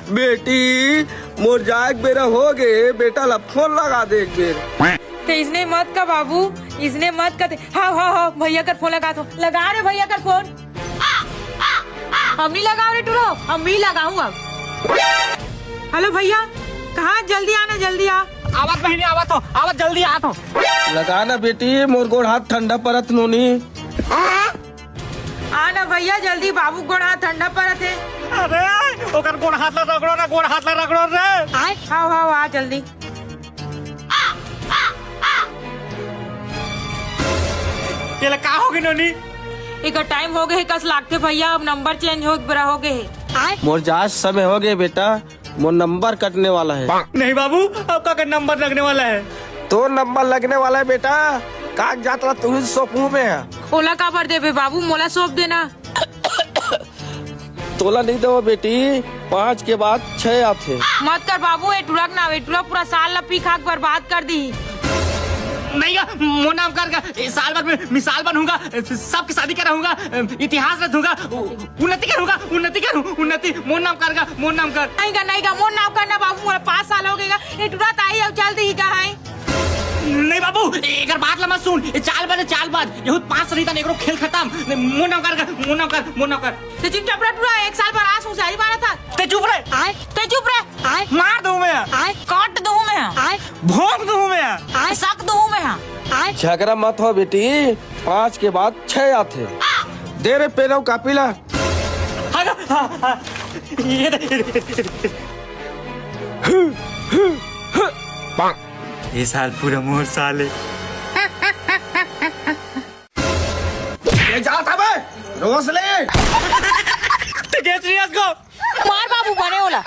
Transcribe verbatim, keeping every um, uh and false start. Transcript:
बेटी, मोर जाए के बेरा हो गे, बेटा ला फोन लगा दे एक बेर। ते इसने मत का बाबू, इसने मत का ते। हाँ, हाँ, हाँ, भैया कर फोन लगा तो। लगा रे भैया कर फोन। अम्मी लगाओ रे टुरो, अम्मी लगाऊं अब। हेलो भैया, कहाँ? जल्दी आना, जल्दी आ। आवत बहिनी, आवत हो, आवत, जल्दी आत हो। लगा ना बेटी, मोर गोड़ हाथ ठंडा परत नोनी। आ ना भैया, जल्दी, बाबू गोड़ हाथ ठंडा परत हे। अरे, ओकर गोड़ हाथ ला रगड़ो ना, गोड़ हाथ ला रगड़ो रे। हाव, हाव, आ जल्दी। ये ला का हो गे नोनी? एकर टाइम हो गे हे कस लागथे भैया, अब नंबर चेंज हो बेरा हो गे हे। मोर जाए समय हो गे बेटा, मोर नंबर कटने वाला है। नहीं बाबू, अब का नंबर लगने वाला है? तो नंबर लगने वाला है बेटा, कागजात ला तुही सौंपू मैं। ओला काबर देबे बाबू, मोला सौंप देना। तोला नहीं देवो बेटी, पाँच के बाद छह आथे। मत कर बाबू, ए टुरा के नाम, ए टुरा पूरा साल ला पी खा के बर्बाद कर दी। नहीं गा, मोर नाम कर गा, ए साल भर में मिसाल बनूंगा, सबकी शादी कराऊंगा, इतिहास रचूंगा, उ-, उन्नति करूंगा, उन्नति करूं, उन्नति, मोर नाम कर गा, मोर नाम कर। नहीं गा, नहीं गा, मोर नाम करना बाबू, मोला पाँच साल हो गे गा, ए टुरा ताई अब चल दी गा है। नहीं बाबू, एकर बात ला मत सुन, ये चालबाज है, चालबाज, यहू पाँच साल ही था, एकरो खेल खत्म। नहीं, मोर नाम कर गा, मोर नाम कर, मोर नाम कर। ते चुपचाप रह टुरा, एक साल बर आस हुसियारी मारा था। ते चुप रह। आय। ते चुप रह। आय। मार दूं मैं। आय। काट दूं मैं। आय। भोंक दूं मैं। आय। सक दूं मैं। आय। झगड़ा मत हो बेटी, पाँच के बाद छह आथे। दे रे पेन अउ कापी ला। हाँ, हाँ, हाँ। ये दे, ये दे, ये दे। ये साल पूरा मोर साल है। ये जात हवे, रोज ले। ते गेच रियस को। मार बाबू, बने ओला।